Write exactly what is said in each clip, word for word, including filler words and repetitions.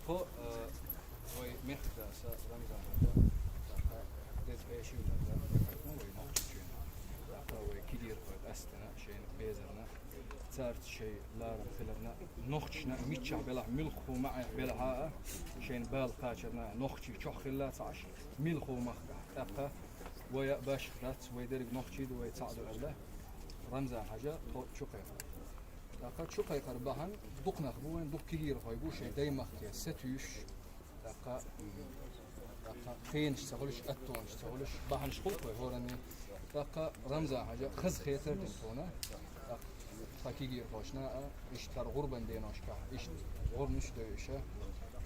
Тхо, э, вай мехкдас Рамзан-Хьажа, тӀаккха деза пешил деза, вай нохчийчоьнан. ТӀаккха вай кегийрхой къаьстина, шайна безарна, царца шоай ларам хиларна, нохчашна миччахь белахь, муьлхха маӀехь белахь а, шайна бала кхачарна, нохчий чохь хилла ца Ӏаш, муьлхха махкахь. ТӀаккха вай а башха дац, вай дерриг нохчий ду, вай цхьаъ ду аьлла, Рамзан-Хьажа тхо чукхайкхар. ТӀаккха чукхайкхар бахьана дукха нах бу вайн, дукха кегийрхой бу, шайн даймахке сатуьйсуш, тӀаккха, тӀаккха кхенаш ца хуьлуш, аттонаш ца хуьлуш, бахьанаш хуьлу вай хӀоранна. ТӀаккха Рамзан-Хьажа хазахетар дина тхуна. ТӀаккха тхан кегийрхошна а, иштта хӀара гӀурбан деношкахь, иштта гӀурнаш дойуша,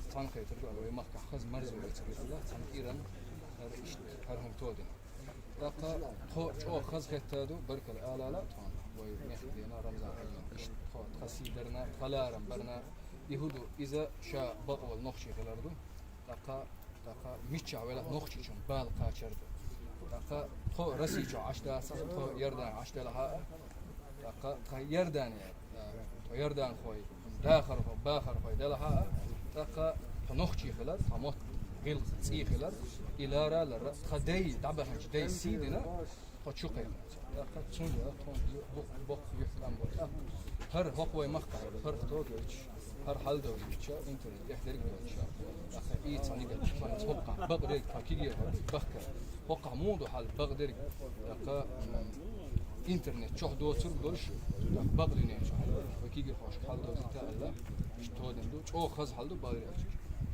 цхьаьнакхетар ду аьлла, вай махкахь хаза марзо эцар ю аьлла, цхьана кӀиран хӀара иштта хӀара хӀума тодина. ТӀаккха тхо чӀогӀа хазахетта ду, баркалла алала тхона, вай мехкдена Рамзан-Хьажина, иштта тхо, тхан сий дарна, тхан ларам барна, и хӀу ду, иза ша бакъволу нохчий хилар ду. ТӀаккха, тӀаккха миччахь велахь нохчийчун бала кхачар ду. ТӀаккха тхо Росси чохь Ӏаш дацахь, тхо Иордане Ӏаш делахь а, тӀаккха тхан Иордане, тхо иорданхой, дахархой, бахархой делахь а, тӀаккха тхо нохчий хилар, тхан мотт гӀиллакх цӀий хилар, и лара а лара, тхан дай дӀабаханчу дай сий дина, тхо чукхайкхина. ТӀаккха цундела тхуна бу-, боккха юьхь-кӀам бу. ТӀаккха хӀара хӀокху вай махкахь паргӀато а гойтуш, хӀара хьал довзуьйтуш, интернет тӀехь дерг а доцуш, тӀаккха и цхьаьниг а, тхуна хӀокхахь бакъдерг, тхан кегийрхой бахкар. ХӀокхахь муха ду хьал бакъдерг, тӀаккха, м, интернет чохь доцург долуш, тӀаккха бакъдуьнен чохь вай кегийрхошка хьал довзийта аьлла, иштта тодина ду, чӀогӀа хаза хьал ду, бакъдерг аьлча.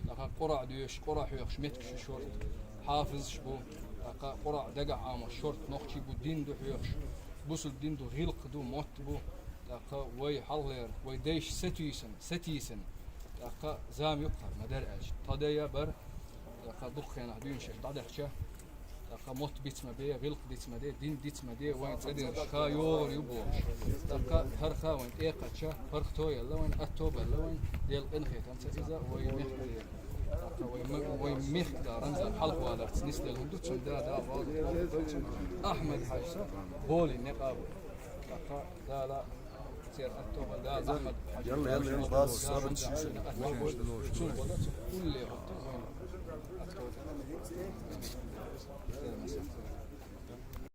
ТӀаккха Къуръан доьшуш, Къуръан хьоьхуш меттигаш ю шорта, хьафизаш бу, тӀаккха Къуръан дагахь Ӏамош шорта нохчий бу, дин ду хьоьхуш, бусулба дин ду, гӀиллакх ду, мотт бу, тӀаккха вай хьалхалера, вай дайша сатуьйсина, сатийсина, тӀаккха зама юккъара ма дара аьлча, тхан дай а бара, тӀаккха дукха хенахь дуьйна шаьш дӀадахча, тӀаккха мотт диц ма бе, гӀиллакх диц ма де, дин диц ма де, вайн цӀа дерш ха йогӀур ю бохуш. ТӀаккха хӀара ха вайн тӀекхача, паргӀато а елла вайн, атто а белла вайн, Делан къинхетамца иза вай мехкдера. ТӀаккха вай ма-, вай мехкда Рамзан хьалхаваларца нисделла хӀума ду, цуьнан да, да, гӀо, Ахьмад-Хьаьжас гӀоле некъ а бу. ТӀаккха Дала церан атто а белла, Дала Ахьмад-Хьаьжа, Ялла, ялла, ялла, база сабар чу. Цунна бала цу улле хӀотта вайн атто а белла.